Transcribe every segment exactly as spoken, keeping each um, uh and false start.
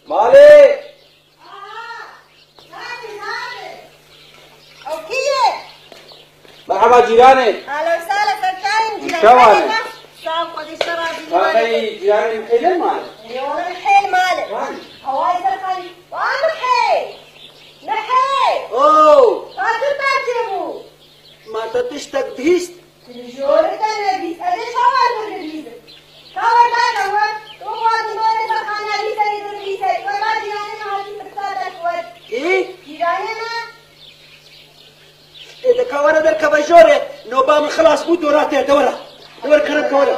Malê! Ew kî ye? Merhaba cîranê. Ahla û sahla, serkarên cîran. Şevan e. Sağ ol, Xwedê şer razî. Baqey cîranê min xêlê mal. Ê, wala min xêl mal. Vay. Haway serkarî. Wa min xêl. Min xêl. Oo. Fatir berçê bû. Ma te tiştek bihîst? Tu li jor te nebîst, ez ê çawa tu bibîsim? Ka werdayka we, tu wan di norê xwe xanabî serî tu bibîse, we ba cîranê me hatî pirsa te ku we. Ê? Cîranê me. Ê de ka were derkeve jorê, noba min xilas bû, dora te, de were. De were kerem ke were.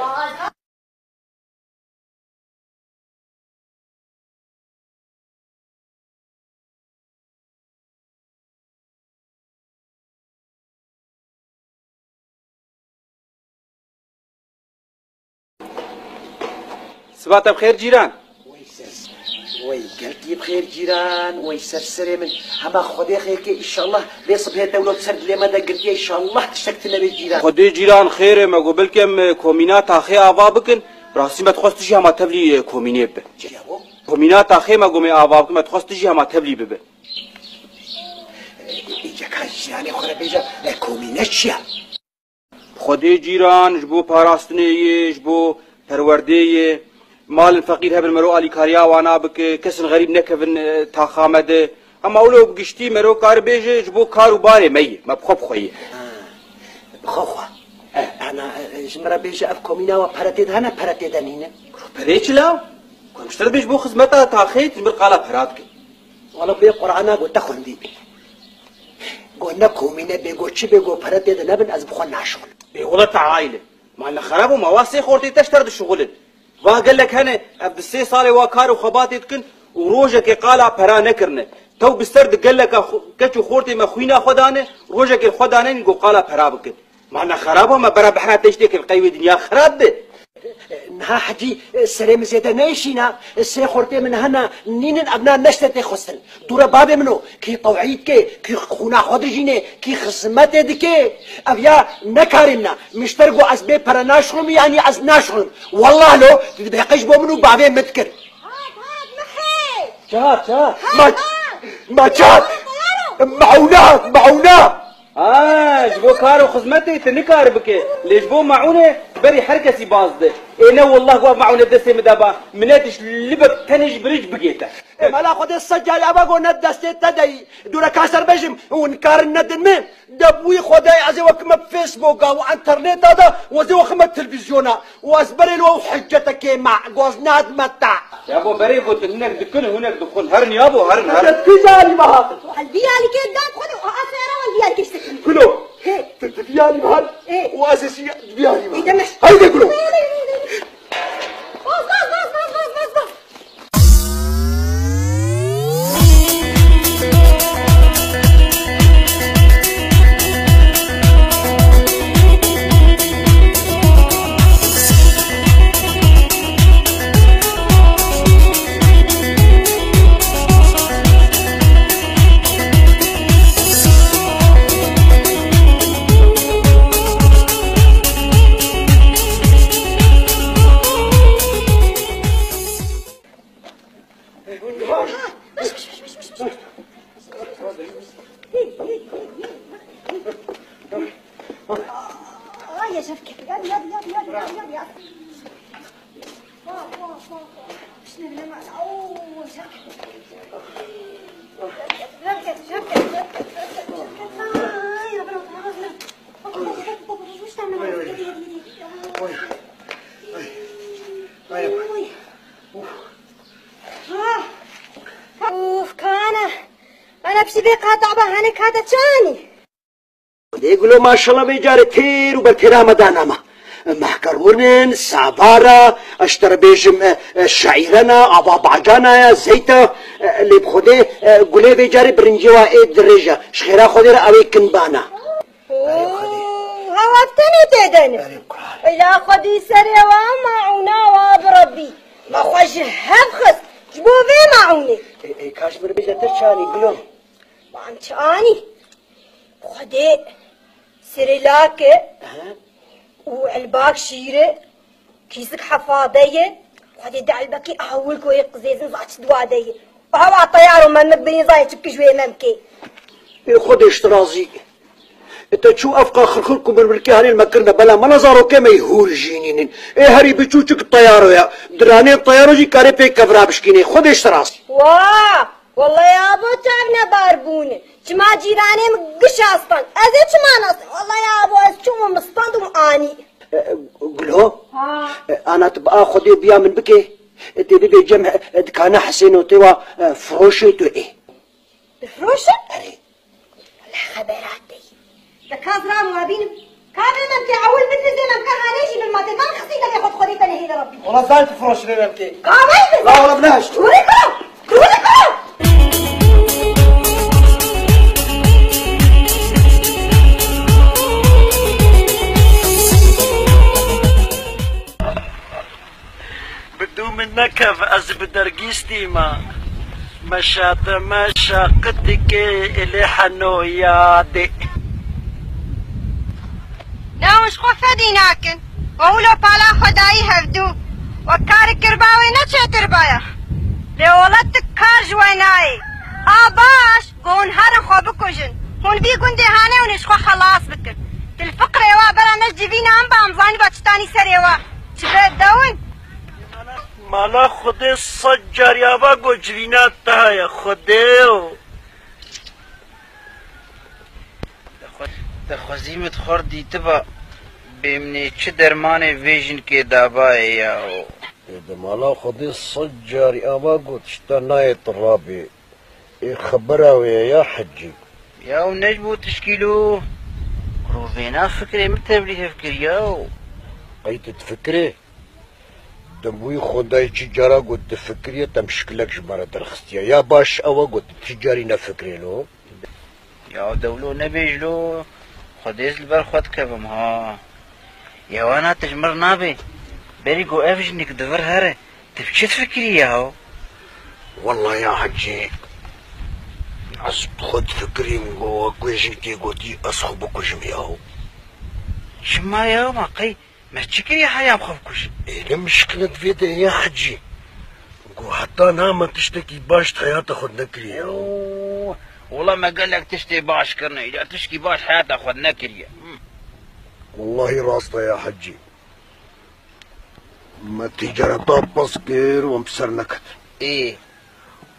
Siba te bi xêr cîran. Wey ser, wey gelkî bi xêr cîran, wey ser serê min. Hema Xwedê xêr ke, înşallah lê sibhê te wilo ser dilê me de girtiye, înşallah tiştek tune bê cîran. Xwedê cîran xêrê me got, belkem, e, komîna taxê ava bikin. Rastî me dixwest tu jî hema tevlî, e, komînê bibe. Çi ya bo? Komîna taxê me got, me ava bikin, me dixwest tu jî hema tevlî bibe. E, e, yeka cîranê xwe re bêje, e, komîne çi ya? Xwedê cîran ji bo parastinê yê, ji bo perwerdê yê, malin feqîr hebin mero alîkariya wana bike, kesin xerîb nekevin, e, taxa me de. Hema wilo bi giştî mero kar bêje ji bo kar û barê me yê, me bi xwe bi xwe yê. Ha, bi xwe xwe. Eh. Ana, e, ji min re bêje ev komîna we pere tê de hene, pere tê de nîne? Perê çi la? Ku em ji te re dibê ji bo xizmeta taxê, tu ji min re qala pera dike. Wala bê Qur'ana got te xwendî bî. Got ne komîne bê, got çi bê, got pere tê de nebin, ez bi xwe naşixulim. Bê wala te aîle. Ma ne xerab û ma wa sê xortê te ji te re dişixulin. Va gelek hene, ev di sê salê wa kar û xebatê dikin û rojekê qala pera nekirine. Tew bi ser di geleka xwe-, keç û xortê me xwîna xwe dane, rojekê li xwe danenî got qala pera bikin. Ma ne xerab e, me bera behra te jî têkevin, qey wê dinya xerab be? Niha hecî, serê min zêde neyşîna, sê xortê min hene, nînin, evna neşte tê xwestin. Dûre bavê min o, kî tewhîd ke, kî xûna xwe dijîne, kî xizmetê dike, ev ya ne karê min e. Min ji te re got ez bê pere naşixulim, yanî ez naşixulim. Wallah lo, tu dibê qey ji bo min û bavê min dikir. Hat, hat, mixê! Çar, çar. Ma, ma çar! Meûne, meûne! Ha, ji bo kar û xizmetê tu nikar bike. Lê ji bo meûnê berî her kesî baz de. Ê ne, wallah, ku ev meûne destê min de ba, min nediş libek tenê ji birî bigê te. Ê mala Xwedê sed carî ava go ne destê te de yî. Dûre ka ser bêjim, hûn karin nedin min. De bûyî Xwedê ez ê wekime Facebooka û interneta de û ez ê wekime televîzyona. Û ez berê li we hiccetekê me, goz nadime te. Yabo berê gotin hinek dikin, hinek dixwin. Herin yabo, herin, herin. Te tu carî meha. Hal vî alîkê dat xwe de, a, a seyara wan vî alîkê ştekî. Gulo, He. Tu, tu vî alî meha. Ê. Û ez ê şî vî alî meha. Ê, demek. Haydi Gulo. Bas, bas, bas, bas, bas, bas, bas. آه، يا شفكت، يا، يا، يا. بسم الله، أوه، شفكت. شفكت، شفكت، شفكت، شفكت. آه، يا بنات، آه، لا. وش تعمل؟ وي، وي. وي. وي. أوف. أوف، كان. أنا بشي بقى تعبان، هني كاتا تشاني. Xwedê Gulo maşallah vê carê têr û bertêra me dana me. Mehkerûn in, savara, ez ji te re bêjim, e, e, şaîrana, ava bacana ya, zeyta, e, lê bi Xwedê, e, Gulê vê carê birincê wa ê dirêj e. Ji xêra Xwedê re ew ê kinbana. Oo, hew ev tenê tê de ne. Erê kral. Ila Xwedî serê wa maûna wa bi Rebbî. Ma xwe ji hev xist ji bo vê maûnê. Ê, ê, ka ji min re bêje te çi anî Gulo? Wan çi anî? Xwedê sirêlak e Aha. û elbak şîr e, kîsik hefade ye. Xwedê di elbekî ewil ku yê qizêzin zaç dua de ye. Hewa teyar û memik birîn zayê çi bikij wê memkê. Ê Xwedê ji te razî. Ê te çû ev qa xirxir ku mirmirkê hanê li me kirine bela me ne zarokê me yî hûr jî nînin. Ê herî biçûçik teyaro ya. Diranê teyaro jî karê pê kevra bişkînê. Xwedê ji te razî. Wa! Wallahî abo çav nebar bûne. Çima cîranê min giş astan. Ez ê çima nas? Wallahî abo ez çûm û min stand û min anî. E, e, Gulo? Ha. E, ana tu bi a Xwedê biya min bike. E, tê bibê cem, e, dikana Hisêno tê wa, e, firoşê tu ê. Difroşe? Erê. Wele xebera te yî. De ka ziram wa bînim. Ka vê memkê ewil bidizê memke hanê jî min matê. Van xisî de lê xwe xwedî te nehêle Rebbî. Wala zan tu firoşinê memkê. Ka vay bize. La wala binehişt. Tûrî kuro. Tûrî kuro. Bi dû min nekev, ez bi dergîstî me. Meşa te meşa qitikê ilê heno yadê. Ne hûn ji xwe fedî nakin. We wilo pala xwe dayî hevdû. We karek kirba wê ne çêtir baya. Lê olet tu kar ji we nayê. A baş. Ku hûn herin xwe bikujin. Hûn vî gundê hanê hûn ê ji xwe xelas bikin. Tu li fiqrê wa bera ne civîna em ba em zanîba çi tanî serê wa. Çi be dewin? Mala Xwedê sed carî ava got civîna te heye Xwedêyo. Te xwe-, te xwezî min xwar dîtiba. Bêmnê çi dermanê vê jinkê dabayê yaho. Ê di mala Xwedê sed carî ava got ji te nayê tu rabê. Ê xebera wê ye ya Hecî. Ya û ne ji bo tişkîlo. Rovêna fikrê min tevlî hev kir ya. Qey tu difikirê? Di bûyî xwendayê çi cara got difikiriye te mişkilek ji me re derxistiye. Ya baş ew e got tu çi carî nefikirê lo? Ya dewlo nebêj lo. Xwedê ez li ber xwe dikevim ha. Ya wana tu ji mir nabê. Berî ku ev jinik di vir here. Tu bi çi difikirî yaho? Wela ya Hecî, ez bi xwe difikirîm ku wek wê jinkê gotî ez xwe bikujim yaho. Çima yaho ma qey me çi kiriye heya em xwe bikujin? Ê ne mişkilet vê de ya Hecî. Ku heta niha me tiştekî baş di heyata xwe de nekiriye yaho. Oo, Wela me gelek tiştê baş kirine, îca tişkî baş heyata xwe nekiriye. Wellahî rast e ya Hecî. Me tîcereta pez kir, wan bi ser neketin. Ê.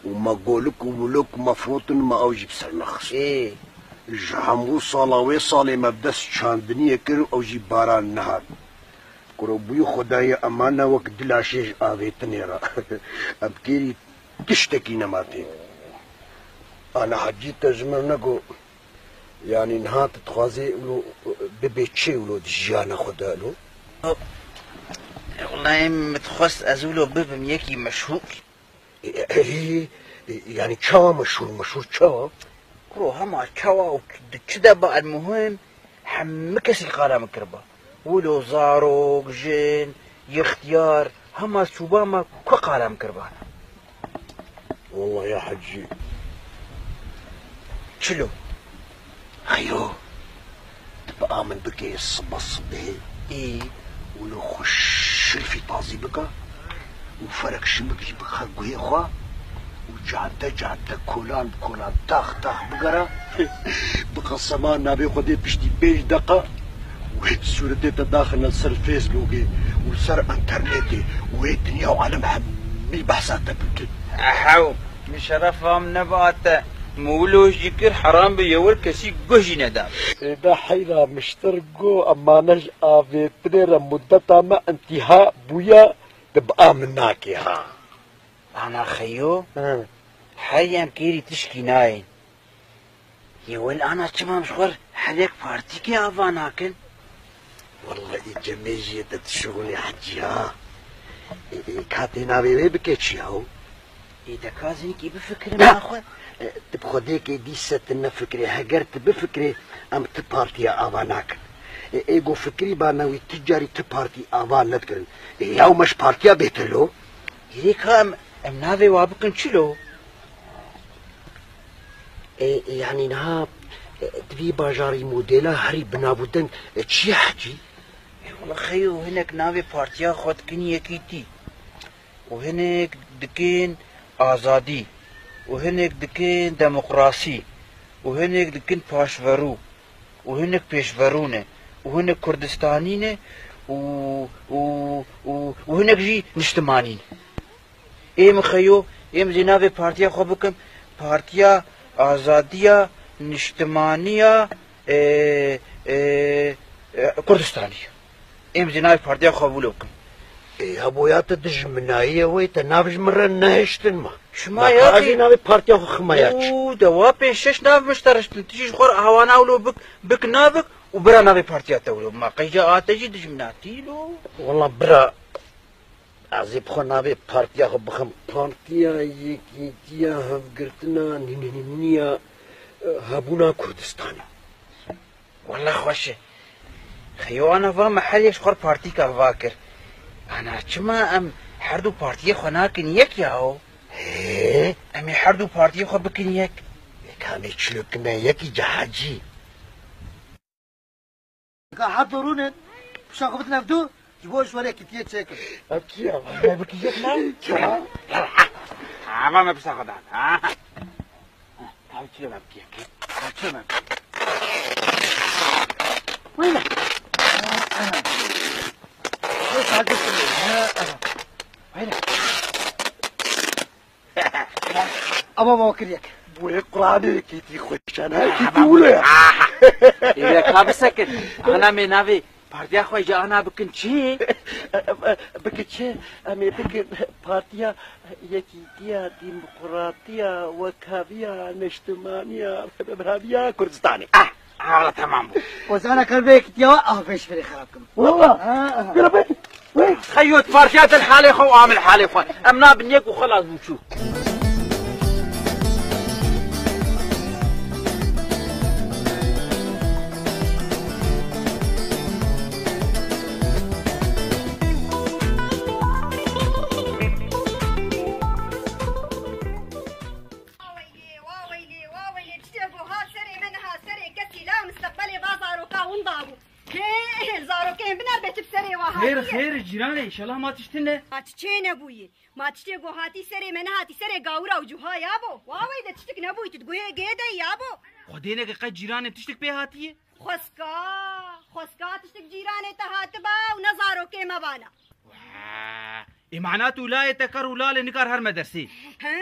Û me golik û mulok me firotin, me ew jî bi ser nexist. Ê. Ji hemû sala wê salê me bi dest çandiniyê kir û ew jî baran nehat. Kuro bûyî Xwedayê, ema ne wek dila şêj avêtinê re. Em kêrî tiştekî nema tê. Ana Hecî, te ji min re nego, yanî niha tu dixwazê wilo bibê çi wilo di jiyana xwe de wilo? Wellahî min dixwest ez wilo bibim yekî meşhûr. E, e, e, e, yanî çawa meşhûr, meşhûr çawa? Kuro hema çawa û di çi de ba, el muhim hemî kesî qala min kiriba. Wilo zarok, jin, yextiyar, hema çûba me ku qala min kiribana. Wellahî ya Hecî. Çilo? Xeyo. Tu bi a min bikê sibe sibê. Ê. Wilo xwe şilfî tazî bike û ferek şimik jî bixe guhê xwe û cadde cadde, kolan bi kolan, tax tax bigere. Bi qesema navê Xwedê piştî pênc deqa wê sûretê te daxine ser Facebookê û ser înternetê û wê dinya û alem hemî behsa te bikin. Ehew, min şerefa min nebate. Min wilo jî kir, heram bi yewir kesî guh jî neda. Êde heyra miştir go, emane ji avêtinê re muddeta me intîha bûye, tu bi a min nakê ha. Ana Xeyo, Hı. Hey em kêrî tişkî nayên. Yê wel ana çima em ji xwe her yek partîkê ava nakin? Wellahî cemê jî te dişixulî Hecî ha. Ê, ê, ka tê navê wê bike çi ya o? Ê, de ka zinikî bifikirim naxwe. E, tu bi Xwedêkê dîse tu nefikirê. Heger tu bifikirê, em tu partiya ava nakin. E, ê go fikirî ba newî tu carî tu partî ava nedikirin. E, ya me ji partiya bêtir lo? Hêrê ka em, em navê wa bikin çilo? E, e, yanî niha, e, di vî bajarî modela herî bi nav û deng, e, çi ye Hecî? E, wela Xeyo, hinek navê partiya xwe dikin Yekîtî û hinek dikin Azadî û hinek dikin Demokrasî û hinek dikin Paşverû û hinek Pêşverû ne û hinek Kurdistanî ne û, û, û, û hinek jî Niştimanî ne. Ê min Xeyo, ê min zê navê partiya xwe bikim, Partiya Azadiya Niştimaniya, e, e, e, Kurdistanî. Ê min zê navê partiya xwe wilo bikim. Ê, ya bo ya te dijminayiye wê, te nav ji min re nehiştin ma. Şima Ma ya ka ki- ez ê navê partiya xwe xima ya çi? Û, de wa pênc şeş nav min ji te re hiştin. Tu jî ji xwe re awana wilo bik, bik navik û bira navê partiya te wilo. Ma qeyca a te jî dijminatî lo. Wela bira, ez ê bi xwe navê partiya xwe bixim Partiya Yekîtiya Hevgirtina Nînînîya, e, Hebûna Kurdistanê. Wela xweş e. Xeyo ana va me her yek ji xwe re partîka va kir. Ana çima em her du partiyê xwe nakin yek ya o? Hê? Em ê her du partiyê xwe bikin yek. Yek em ê çilo kime yekî cehacî. Ka her du rûnin, pişa xwe bidin ev du, ji bo ji we re kitiyê çêkin. Ev kî ye? Me bikî yek ne? Ava me pişa xwe dan. Ha? Ev çi me bikî yek? Ev çi me bikî? Weyne. Weyne. Ama baba kir yek. Bu ne Kur'anê kîtî xweşan, her kîtî wilo ya. Ê, ka bisekin. Ana me navê partiya xwe ji ana bikin çi? Bikin çi? Em ê bikin Partiya Yekîtiya, Demokratiya, Wekaviya, Niştimaniya, Biraviya Kurdistanê. Ah, ah, tamam bu. O zaman akar belki ya ah beş veri xerab kim. Valla. Ha, ha. Bira be. Xeyot, partiya te li halê xwe û a min li halê xwe. Em nabin yek û xelas bû çû. Wa weylê, wa weylê, wa weylê, tiştê ku hat serê me niha serê kesî la misteqbelê va zaroka winda bû. Hê, zarokên binerbe tu bi serê wa Xêr, hatiye. Xêr, cîranê, înşallah ma tişt tune. Ma çi çê nebûyî? Ma tiştê ku hatî serê me nehatî serê gawira û cuha ya bo? Wa wey de tiştik nebûyî, tu di guhê gê de ya bo? Xwedê neke qet cîranê tiştik pê hatiye? Xweska, xweska tiştik cîranê te hatiba û ne zarokê me bana. Wee, ê mana tu layê te ker û lale nikar her medersê. He,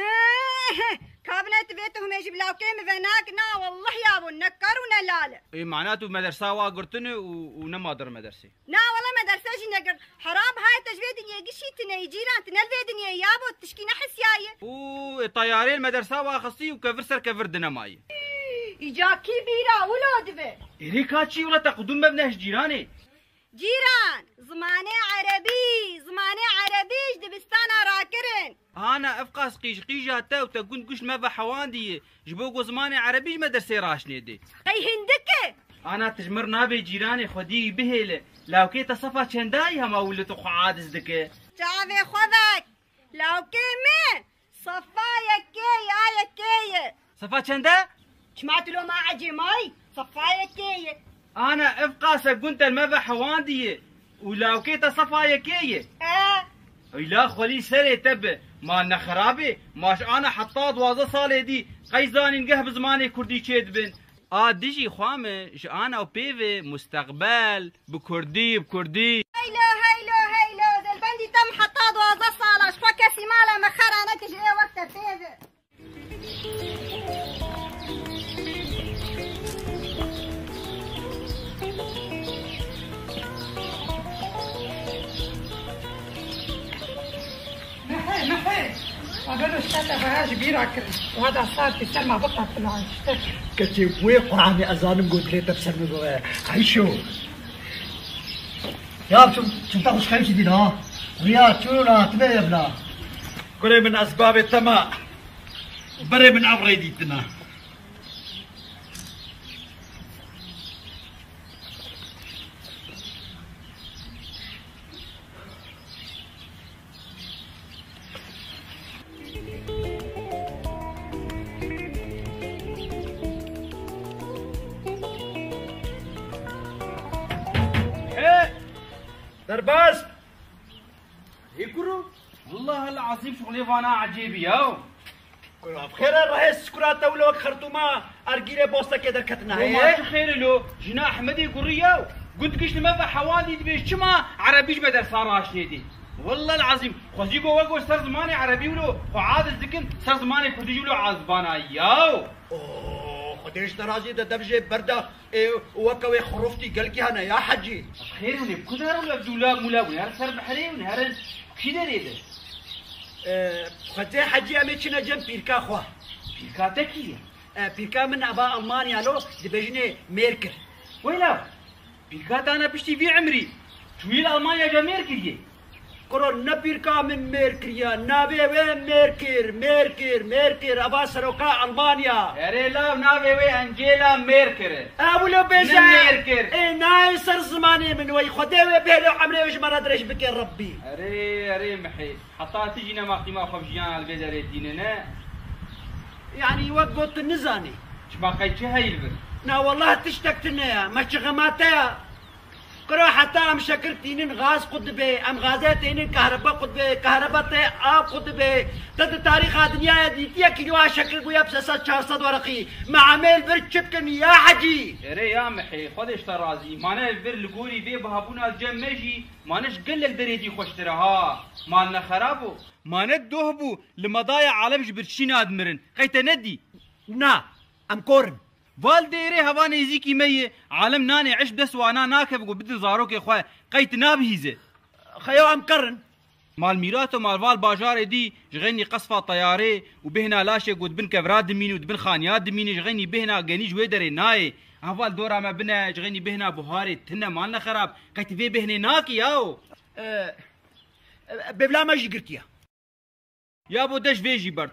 he, kabine tu vê tuhmê ji bi lawkê min ve nak, na, wallah ya bo, ne ker û ne lale. Ê mana tu medersa wa girtine û, û nema dir medersê. Na, wala me derse jî negirt. Heram, hayê te ji vê dinyê gişî tine yî, cîran, tu ne li vê dinyê yî, ya bo, tişkî nehisiyaye. Û, ê, tayarê li me dersa wa xistî û kevir ser kevir dinemayî. Îca kî bîra wilo dibe? Êrê ka çî wila te qudûm bebne ji cîranê. Cîran, zimanê erebî, zimanê erebî ji dibistana rakirin. Ana, ev qas qîj qîja te û te gund guşt me ve hewandiye. Ji bo ku zimanê erebî ji me dersê raşnê dê. Qey hindik e? Ana, tu ji mir nabê cîranê xwedî wî bihêle. Lawkê te sefa çendayî hema wilo tu xwe adiz dike? Çavê xwe vek. Lawkê min sefa yekê ya yekê ye. Sefa çende? Çima tu lo ma ecêmayî? Sefa yekê ye. Ana, ev qase gund te li me ve hewandiye. Û lawkê te sefa yekê ye. E? Eyla xwelî serê te bi. Ma nexirabê, ma ji ana heta duwazdeh salê dî qey zanîn geh bi zimanê kurdî çêdibin. A dijî xwe me ji ana û pê ve musteqbel bi kurdî, bi kurdî. Heylo, heylo, heylo, zelbendî te min heta duwazdeh sala ji xwe kesî mala me xera neke ji ê wexte pê ve. Mehê, mehê. Agalo şikete veya ji bîra kirin. Wada sar ki ser ma biqatil an işte. Keçê wê Qur'anê ezanim got lê te ser mi bû. Ayşo. Ya çim, çim ta xuşkayı ki dîna. Riya çûna tibe evla. Kurê min ez bavê te ma. Berê min ev rê dîtina. He! Derbas! Ê kuro, wellahil ezîm şixulê vana ecêbî ya. Kuro, xêr e, rehê sikura te wilo wek xertûma ergîrê bostekê derketina heye. Ma çi xêr e lo, jina Ehmedê gurî ya. Gund gişt li me ve hewandî dibê çima erebî ji me dersa raşnêdî. Wellahil ezîm, xwezî go wek go ser zimanê erebî wilo xwe aciz dikin, ser zimanê kurdî jî wilo aciz bana ya. Oo, Xwedê ji te razî de dev jê berda. Ê, weke wê xirûftî gelkî hene ya Hecî. Xêr hûn ê bi ku derin ev dûla mûla bûn? Her ser biherê hûn herin kî derê de? Ê, Xwedê Hecî em ê çine cem pîrka xwe. Pîrka te kî ye? Ê, pîrka min ava Almanya lo dibêjinê mêr kir. Weyla, pîrka te ana piştî vî emrî çûyî li Almanya ca mêr kiriye? Kuro ne pîrka min mêr kiriya, navê wê mêr kir, mêr kir, mêr kir, ava seroka Almanya. Erê lav navê wê Angela Merkel e. Ew lo bêje. Ne mêr kir. Ê nayê ser zimanê min wey, Xwedê wê bêhlo emrê wê ji me re dirêj bike Rebbî. Erê, erê mihê. Heta tu jî nema qîma xwe bi jiyana li vê derê tîne ne? Yanî wek got tu nizanî. Çima qey çi heyî li vir? Na wellah tiştek tune ya, me çi xema te ya. Kuro heta em şekir tînin gaz qut dibe, em gazê tênin kahreba qut dibe, kahreba tê av qut dibe. Te di tarîxa dinyaya dîtiye kîloya şekir bûye bi sê sed çar sed wereqî. Me emê li vir çi bikin ya Hecî? Erê ya mihê, Xwedê ji te razî. Mane vir li gorî vê bihabûna li cem me jî, mane ji gelek derê dî xweştir e ha. Mal ne xerab o. Mane doh bû, li me dayê alem ji birçîna dimirin. Qey te nedî? Na, em kor in. Val dêrê heva nêzîkî me yê, alem nanê eşq dest wana nakeve ku bidin zarokê xwe, qey tu nabihîze. Xeyo em ker in. Mal mîrat û mal val bajarê dî, ji xeynî qesfa teyarê û bêhna laşê ku di bin kevra dimîn û di bin xaniya dimînê, ji xeynî bêhna genî ji wê derê nayê. Heval dora me bine, ji xeynî bêhna buharê tine mal ne xerab. Qey tu vê bêhnê nakî yaw? E, e, bêvla me jî girtiye. Ya bo deş vê jî berd.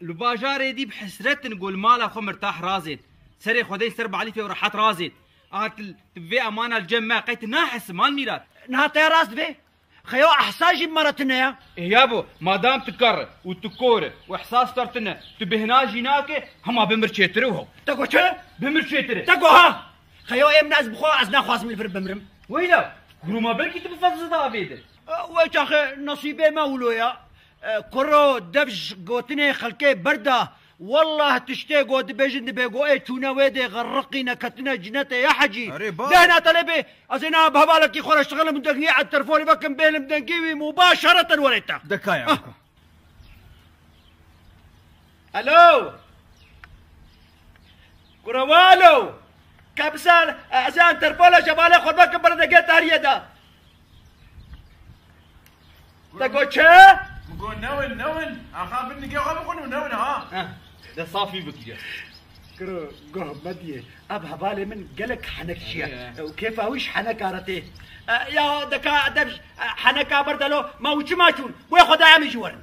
Li bajarê dî bi hesret in ku li mala xwe mirtah razêt. Serê xwedê ser balîfê û rehet razêt. A tu, tu vê emana li cem me qey tu nahesi mal mîrat. Niha te rast vê. Xeyo ehsa jî bi me re tune ya. Ê ya bo, madam tu ker û tu kor û ehsas ter tune, tu bêhna jî nake, hema bimir çêtir e ho. Te got çi? Bimir çêtir e. Te got ha. Xeyo ê min ez bi xwe ez naxwazim li vir bimrim. Weyla, gurûma belkî tu bi fezlida avê de. E, wê çaxê nesîbê me wilo ya. E, kuro dev ji gotinê xelkê berda. Wallah tiştê go dibêjin dibê go ê çûne wê dê xerriqîne ketine cinetê ya hecî. Erê ba. Dehna telê bê. Ez ê niha bi hevalekî xwe re şixelim dengî ez telefonê vekim bêlim dengî wî mubaşereten werê te. Dekaya. Ah. Alo. Kuro we alo. Kebisar, ez ê Enterpol e, şevalê xwe vekim bere degê tariyê de. Te got çi? Min got newin, newin. Axa bin nigê xwe bixwin û newin ha. Heh, de safî bikiriye. Kuro, goh me diyê. Ev hevalê min gelek henek çi ye. Erê. Û kêfa wî ji heneka re tê. E, ya deka edeb ji, e, heneka berdelo, ma û çima çûn? Wê xwe da em ê jî werin.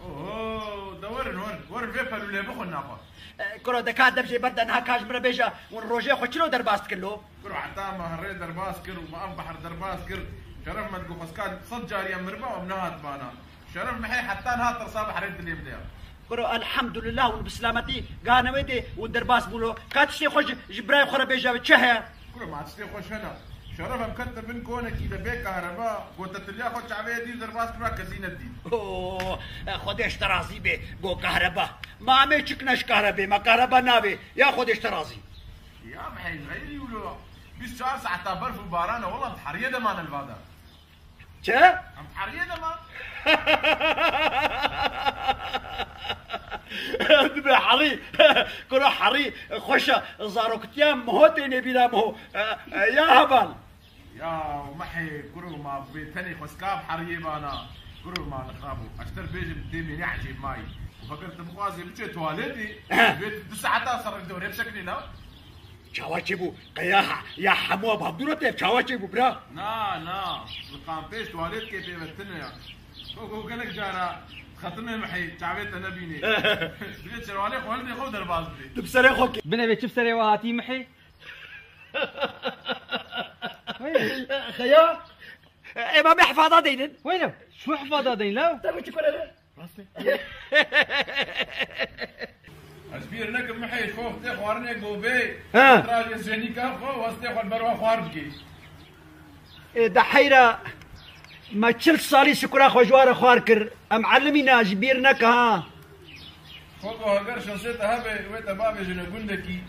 Oho, de werin, werin. Werin vê pelûlê bixwin naxwe. E, kuro deka edeb jê berde niha ka ji min re bêje, hûn rojê xwe çilo derbas dikin lo? Kuro heta me herê derbas kir û me ev behr derbas kir. Şeref me digot xweskan sed cariyan miriba û em nehatibana. Şeref mehê heta niha tirsa behrê dilê min de ya. Kuro elhamdulillah hûn bi silametî gane wê dê hûn derbas bûn lo. Ka tiştê xwe ji, ji birayê xwe re bêje çi heye? Kuro ma tiştê xweş hene. Şeref em ketin bin konekî de bê kahreba, gotetiliya xwe çavê dî derbas kiriba kesî nedît. Oo, Xwedê ji te razî bê, go kahreba. Ma em ê çi kine ji kahrebê, me kahreba navê. Ya Xwedê ji te razî. Ya mehê xeyrî wilo. Bîst çar saeta berf û baran e, wela em di heriyê de mane li va de. Çi? Em heriyê de ma. Dibe herî. Kuro herî. Xweş e. Zaroktiya miho têne bîra miho. E, e, ya heval. Ya mehê kuro ma bê tenê xwesika bi heriyê bana. Kuro ma li xirab bû. Ez ji te re bêjim tê mênê ecêb mayî. Û heger tu bixwazê biçê tuwaletê, bê tu du saeta ser dorê bisekinî la. Çawa çêbû? Qeya ha-, ya hemû ev hevdûra te çawa çêbû bira? Na, na. Li kampêj tuwalet kê pê ve tune ya. Ko, ko gelek cara xetimê mehê çavê te nebînê. Divê çerwalê xwe hildê xwe derbas bidê. Tu bi serê xwe kê. Binevê çi bi serê we hatî mehê? Xeya. Ê, ma me hefada deynin. Weyne, şu hefada deyin la. Tabii ki kolay. Ez bîr nekim mihê xwe tê xwarinê gobê. Ha. Rajê zênîka xwe westê xwe ber wan xwar bikê. Ê, de heyra me çil salî sikura xwe ji wa re xwar kir. Em elimî na ji bîr neke ha. Xwe ku heger şansê te hebe, wê te bavêjine gundekî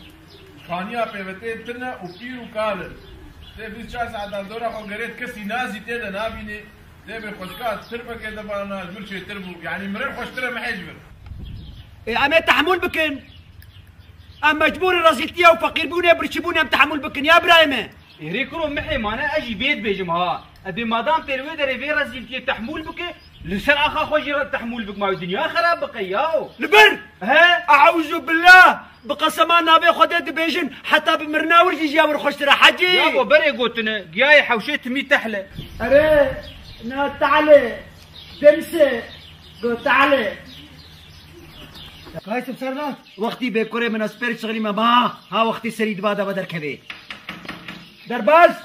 xaniya pêvetê tune û pîr û kal e. Tê bîst çar saetan dora xwe gerêt kesî nazî tê de nabînê. Dê bê xweşka tirbekê de bana jûr çêtir bû. Yanî mirin xweştir e mehê ji vir. Ê, em ê tehmûl bikin. Em mecbûr in rezîltiya û feqîrbûnê, birçîbûnê em tehmûl bikin ya birayê me. Ê rê kuro mehê mane ez jî vê dibêjim ha. Ebê madam tê li wê derê vê rezîltiyê tehmûl bike, li ser axa xwe jî re tehmûl bik ma wê dinya xerab bike yaw. Li bir! He? Euzu billah! Bi qesema navê Xwedê dibêjin, heta bi mirina wir jî jiya wir xweştir e, hecî! Ya bo berê gotine, giyayê hewşê timî tehle. Erê, na tehle, demse, go tehle. Kaysim serna? Wextî bê kurê min ez pêr çixilî me ma, ha wextî serî diba de ve derkevê. Derbas!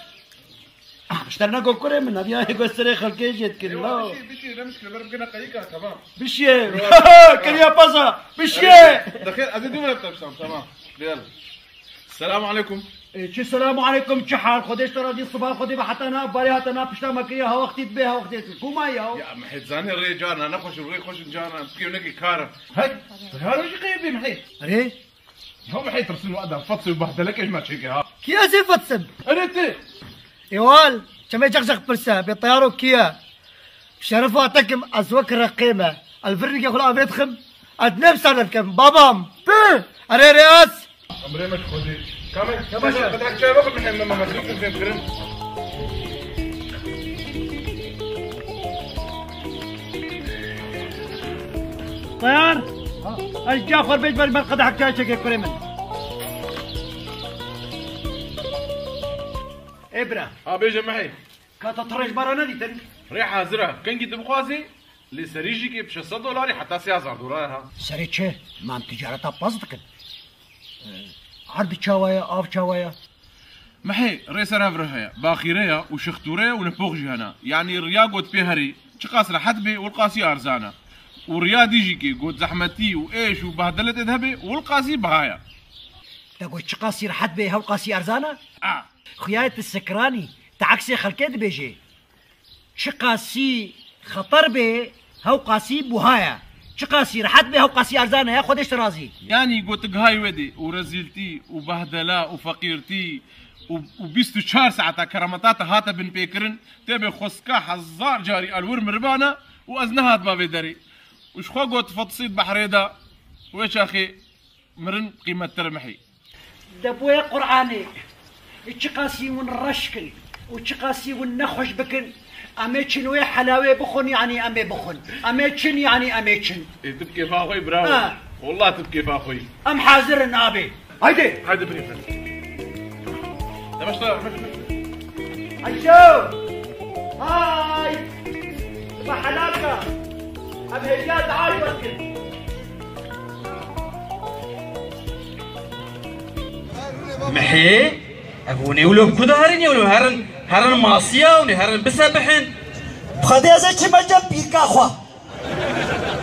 Ah, ji te re got kurê min, hediya got serê xelkê jê dikin, la. Bişî, bişî, ne mişkile, ber bigine qeyika, tamam. Bişiyê. Kiriya pasa, bişiyê. Dexêr, ez ê dû min tepsam, tamam. Gel. Selamu aleykum. E, çi selamu aleykum, çi hal? Xwedê ji te razî, siba Xwedê be heta na, barê heta na, pişta me kiriye, ha wextî dibe, ha wextê dibe. Ku ma ya? Ya, mehê zanê rê carna, nexweş in, rê xweş in carna, piyonekê kar e. Hey, yaro jî qeyê bê mehê. Erê? Ya mehê tirsin wa da, fetsi û bahdeleke ji me çêke ha. Kî ez ê fetsim? Erê ti. Êwal, çemê ceq ceq pirse, bê teyaro kî ye? Bi şerefa te kim ez wek reqê me. El vir nigê xwe li avê dixim, ez ne bi ser de dikim. Babam, pî! Erê rê ez! Emrê me ji Xwedê. Kame, kame, qedak çay veqim, min hemle me mexlûq fêm kirin. Teyar! Ez ca xwe bêj ber, ber qedehek çay çekê kurê min. Ê bira. Ha, bêje mehê. Ka te tirêj me re nedîtin? Rê hazir e. Kengî tu bixwazî, lê serî jî kê bi şeş sed dolarî heta sê hezar dolar ha. Serê çi? Mam ticareta pez dikin. Erd çawa ye, av çawa ye? Mehê, rê ser hev re heye. Baxîre ye û şixtûre ye û nipox jî hene. Yanî riya got pê herî, çiqas rehet bê, wilqasî arzan e. Û riya dî jî kê got zehmetî û êş û behdele tê de hebe, wilqasî biha ye. Te got çiqasî rehet bê, hewqasî erzan e? A. Xuya tu sekranî, tu eksê xelkê dibêjê. Çiqasî xeter bê, hewqasî buha ye. Çiqasî rehet bê, hewqasî erzan e, ya Xwedê ji te razî. Yanî gotigihayê we dê û rezîltî û behdela û feqîrtî û, û bîst û çar saeta kerameta te hate binpêkirin, tê bê xweska hezar carî el wir miribana û ez nehatma vê derê. Û ji xwe got fetisî di behrê de, wê çaxê mirin qîmettir mihî. De boye Qur'anê, çiqasî hûn reş kin û çiqasî hûn nexweş bikin, em ê çin wê helawê bixwin, yanî em ê bixwin. Em ê çin, yanî em ê çin. Ê, tu bi kêfa xwe yî, bravo. Ha. Wallah tu bi kêfa xwe yî. Em hazir in abê. Haydi. Haydi birî. Yavaş da, yavaş, yavaş. Ayşo! Hay! Bi helal be! Em hêviya dua bikin. Mihê, ev hûn ê wilo bi ku de herin, ê wilo herin, herin masiya hûn ê herin bisebihin. Bi Xwedê ez ê çime cem pîrka xwe.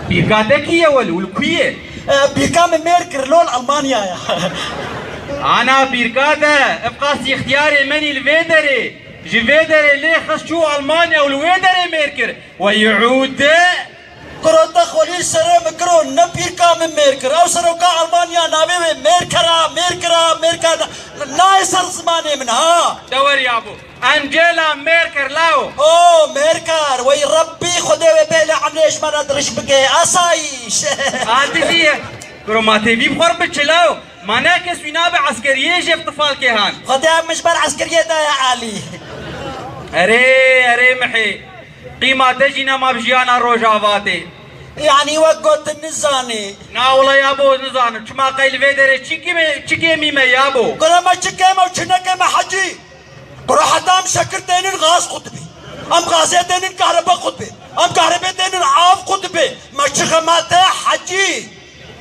Pîrka te kî ye wel û li ku ye? E, pîrka min mêr kir, lo li Almanya ye. Ana pîrka te, ev qas îxtiyarê menî li vê derê, ji vê derê lê xist çû Almanya û li wê derê mêr kir. We yûde. Kuro te xwelî serê min kiro, ne pîrka min mêr kir. Ew seroka Almanya navê wê mêr kera, mêr kira, mêr kera. Nayê ser zimanê min ha. Dewer yabo. Angela Merkel lawo. O, Merkel, wey Rebbî Xwedê wê bêhna emrê ji me re dirij bike. Asayîş. Antî jî ye. Kuro ma tê vî bi xwe re biçe lawo. Ma ne kes wî nabe eskeriyê jê bi tifalkê han. Xwedê em min ji ber eskeriyê daye alî. Erê, erê mihê. Qîma te jî nema bi jiyana Rojava tê. Yanî wek gotin nizanî. Na wela yabo nizanim. Çima qey li vê derê çi kêmî, çi kêmî me yabo? Kuro me çi kêm û çi nekêm me hecî? Kuro heta em şekir tênin gaz qut bê. Em gazê tênin kahrebe qut bê. Em kahrebe tênin av qut bê. Me çi xema te hecî?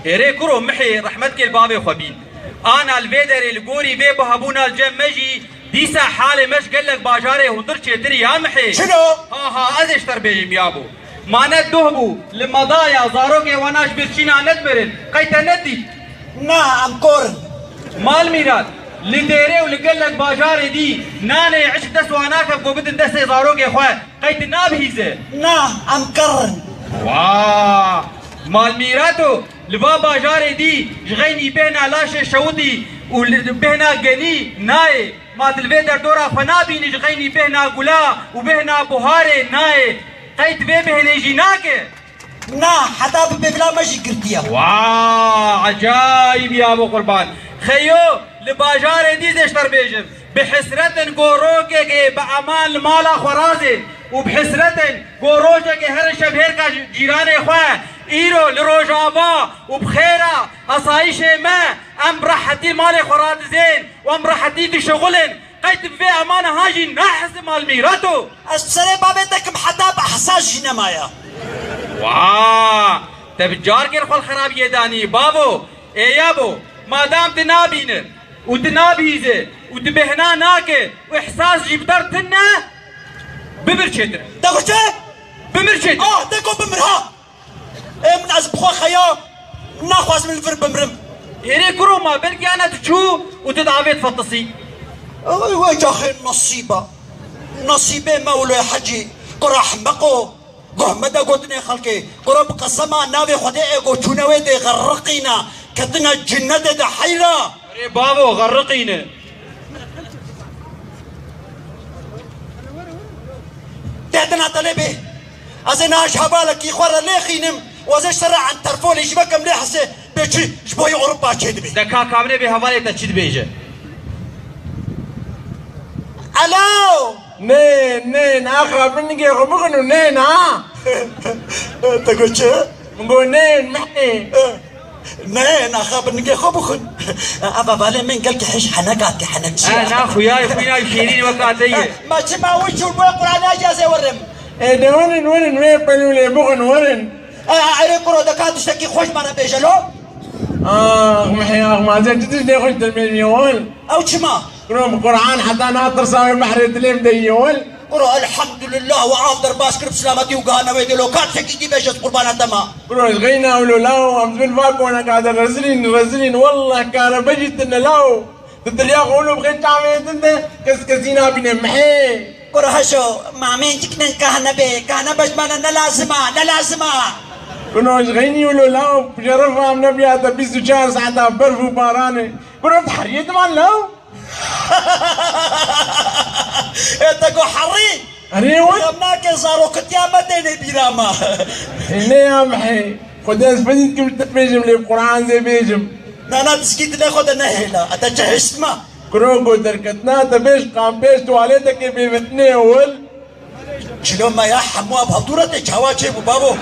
Êrê kuro mihê rehmet kê li bavê xwe bîn. Ana li vê derê li gorî vê bihabûna li cem me jî dîsa halê me ji gelek bajarê hundir çêtir ya mihê. Çilo? Ha ha, ez ê ji te re bêjim yabo. Ma ne doh bû, li medaya zarokê wana ji birçîna nedimirin, qey te nedît? Na, em kor in. Malmîrat, li Dêrê û li gelek bajarê dî nanê êşk dest wana ke ku bidin destê zarokê xwe, qey tu nabihîze? Na, em ker in. Wa! Malmîrato, li va bajarê dî ji xeynî bêhna laşê şewitî û li bêhna genî nayê. Ma tu li vê derdora xwe nabînî ji xeynî bêhna gula û bêhna buharê nayê? Qey tu vê bêhnê jî nake? Na, heta bi bêvila me jî girtiye. Wa, ecayîb ya bo qurban. Xeyo, li bajarê dî zê ji te re bêjim. Bi hesret in go rokekê bi eman li mala xwe razên û bi hesret in go rojekê herin şev hêrka cîranê xwe. Îro li Rojava û bi xêra asayîşê me em bi rehetî malê xwe radizên û em bi rehetî dişixulin. Qey tu bi vê emana han jî nahizî Malmîrato? Ez bi serê bavê te kim heta bi ehsas jî nemaye. Wa! Te bi carkên xwe li xerabiyê danî, bavo. Ê yabo, madam tu nabîne û tu nabihîze û tu bêhna nake û ehsas jî bi te re tune, bimir çêtir e. Te got çi? Bimir çêtir. Ah, te got bimir ha. Ê min ez bi xwe xeya naxwazim li vir bimrim. Êrê kuro ma belkî ana tu çû û tu di avê difitisî. Oy, wey caxê nesîba. Nesîbê me wilo hecî. Kura hmeqo. Guh mede gotinê xelkê. Kuro bi qesema navê Xwedê ê go çûne wê dê xerriqîna. Ketine cinnetê de heyra. Erê bavo, xerriqîne. Dêtina te lê bê. Ez ê niha ji hevalekî xwe re lêxînim û ez ê ji te re enterfolê jî vekim lê hesê bê çi ji bo yê Ewropa çêdibê. De ka kamine bê hevalê te çi dibêje? Alo! Nên, nên, axa binigê xwe bixin û nên ha! Te got çi? Min got nên, mehê. Ne, naxa bi nigê xwe bixwin. Eva valê min gelkî hej henek hatî, henekçî. Ha, na xuyay, xuyay şêrîn weka te ye. Ma çima wî çû boy Qur'anê cazê werim. E, de werin, werin, wê pelûlê bixwin, werin. E, erê kuro de ka tiştekî xweş bana bêje lo. Ax, mihê, ax, ma ze tu tiştê xweş dilmê wî wol. Ew çima? Kuro bi Qur'an heta na tirsa wê mehrê dilê bide yê wol. Kuro, elhamdulillah, we av derbas kir bi selametî û gihane wê dê. Lo ka tiştekî dî bêje, ez qurbana te ma. Kuro, ji xeyna wilo lawo, em dibin va koneka de rezilîn, rezilîn, wellah karebecî tune lawo. Tu diliya xwe wilo bixê çavê din de, kes kesî nabîne mihê. Kuro, heşo, mamên ciknen kahne bê, kahne bejmane ne lazim a, ne lazim a. Kuro, ji xeynî wilo lawo, bi şerefa em nebiya te bîst û çar saeta berf û baranê. Kuro, tu heriyê diman lawo. Ê te ku herî? Erê win? Em nake zarokitiya me têne bîra me. Ê ne ya mihê. Xwedê ez fedî dikim ji te bêjim lê bi Quran zê bêjim. Na, na, diskî dilê xwe de nehêla. Ete çi hişt me? Kuro ku derketina te bêj qan pêş tuwaleteke bêvetinê wil. Çilo me ya hemû ev hevdû re tê çawa çêbû babo?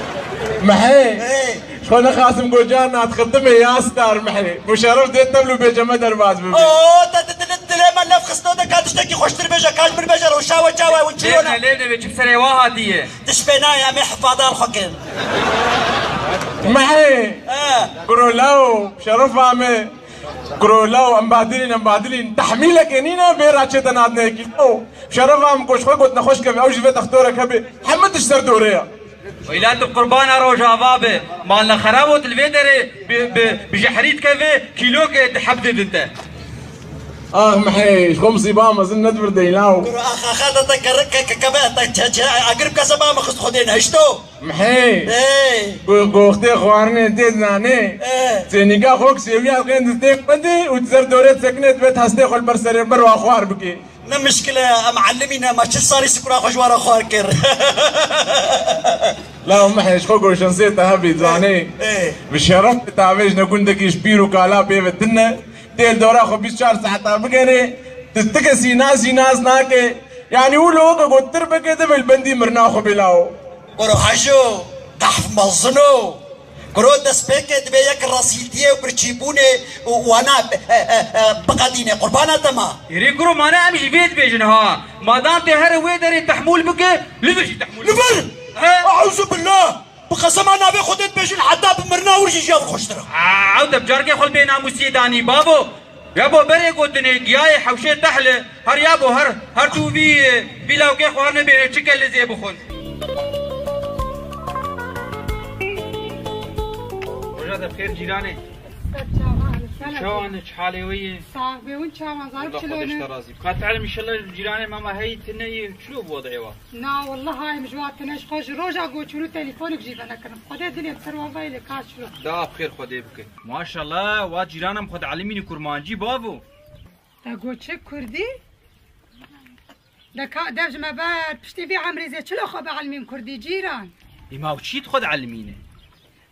Mehê. Ê. Ji xwe nexasim ku carna dixetimê ya star mehê. Bi şeref dê tevl û bêje me derbas bibe. Oo, te di dilê, dilê me lef xistno de ka tiştekî xweştir bêje, ka ji min bêje rewşa we çawa ye, hûn çi Lê yona? Ne, lê ne, çi bi serê wa hatiye? Dişpêna ya me hifada li xwe kir. Mehê. He. Kuro law, şerefa me. Kuro law, em badilîn, em badilîn. Tehmîleke nîne, bê raçê te nadine yekî. Law, şerefa me ku ji xwe got nexweş keve, ew jî vê textorek hebe. Hemû tişt ser dore ya. Weyla tu qurbana rojava be. Malne xerab û tu li vê derê bi, bi, bi jehrî dikeve, kîlok, e, di heb didin te. Ax mehê, ji xwe misîba mezin ne di vir de law. Kuro axa, axa, te, te, kere, ke, ke, ke, be, te, çe, çe, agir bi kese ba me xist xwedê nehişto. Mehê. Ê. Go-, goxtê xwarinê tê zanê. Ê. Sênîka xwe kisêwiya xên distê xwe de û di ser dorê disekine, divê hestê xwe li ber serê ber wa xwar bike. Ne mişkile, em elimî ne, me çil salî sikura xwe ji we re xwar kir. La mehê, ji xwe ku şansê te hebî, zanê. Ê. Bi şeref te avêjne gundekî ji pîr û kala pê ve tune. Tê li dora xwe bîst çar saeta bigere. Tu ti kesî nasî nas nake. Yanî wilo weke ku tir bike, divê li bendî mirina xwe bê lawo. Kuro hejo, qehf mezin o. Kuro destpêkê divê yek resîltiyê û birçîbûnê û wana, e, e, e, biqedîne. Qurbana te ma. Êrê kuro, mane em jî vê dibêjin ha. Madam tê here wê derê tehmûl bike, li vir jî tehmûl bike. Li vir! He? Euzu billah! Bi qesema navê Xwedê dibêjin, heta bi mirina wir jî ji ya xweştir e. Aa, ew te bi carkê xwe li bênamûsiyê danî, bavo. Ya bo berê gotinê, giyayê hewşê tehle, her ya bo her, her tu vî, vî lawkê xwe nebêre çi kellê zê bixwin. Roja te bi xêr cîranê. Ser çava, ser çava. Çawan e, çi halê we ye? Sax be, hûn çawan, zarok çilo ne? Allah Xwedê ji te razî. Ka telim, înşallah cîranê mama heyî tune yê, çilo bi wedê wa? Na, wallah, hayê min ji wa tune, ji xwe ji roja ku çûnû telîfonik jî venekirim. Xwedê dilê bi ser wan veyê lê ka çilo. Da bi xêr Xwedê bike. Maşallah, wa cîrana min xwe dielimînî kurmancî bavo. Te got çi kurdî? De ka, dev ji me ber, piştî vî emrê zê çilo xwe bielimîn kurdî cîran? Ê ma ew çi di xwe dielimîne?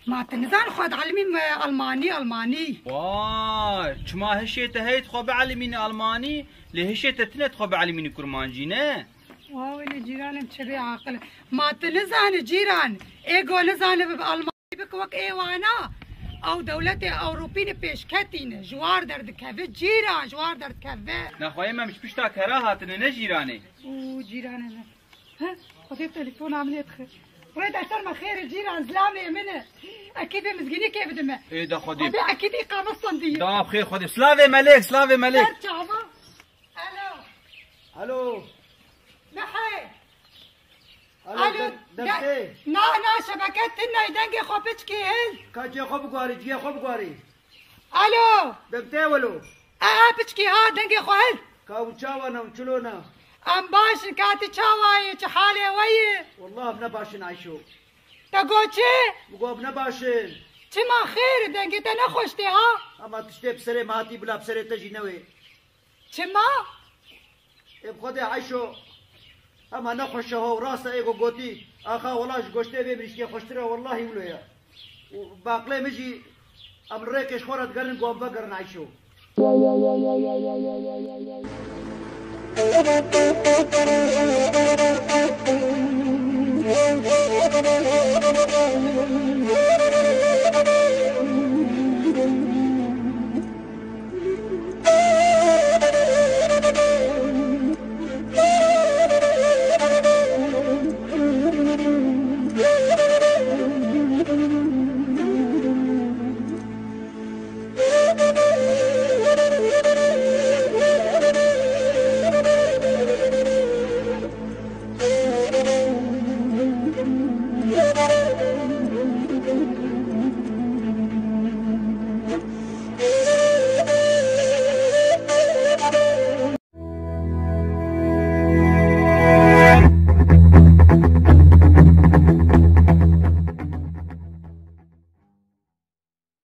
Ma tu nizan xwe dielimîn me almanî, almanî. Wa, çima hişê te heyî di xwe bielimîne almanî, lê hişê te tine di xwe bielimîne kurmancî, ne? Wa wele cîranim çi bê aqil. Ma tu nizane cîran, ê go nizane bi almanî bike wek ê wana. Ew dewletê Ewropî ne pêşketî ne. Ji war derdikeve cîran, ji war derdikeve. Nexweyê me ji pişta kera hatine, ne cîranê? Û cîranê me. He? Xwedê telefona min ê dixe. Rê de ser me xêr e cîran, zilamê min e. Ekî vê mizgînî kê bide me. Ê da Xwedê. Xwedê ekî dî qame standî. Da xêr Xwedê. Slavê melek, slavê melek. Ser çava. Alo. Alo. Nehe. Alo, Alo, de-, de-, destê. Na, na, şebeke tune, dengê xwe piçkî hil. Ka cihê xwe biguharî, cihê xwe biguharî. Alo. Debtê welo. Aha, piçkî ha, dengê xwe hil. Ka hûn çawa ne, hûn çilo ne? Em baş in, ka tu çawa yî, çi halê we ye? Wallah, em ne baş in Ayşo. Te got çi? Min got em ne baş in. Çima xêr, dengê te nexweş tê ha? Ama tiştê bi serê me hatî, bila bi serê te jî newê. Çima? Ê bi Xwedê Ayşo, hema nexweş e ho, rast e ê ku gotî. Axa, wela ji goştê vê mirîşkê xweştir e, wellahî wilo ye. Û bi aqlê min jî em li rêkê ji xwe re digerin ku em vegerin Ayşo.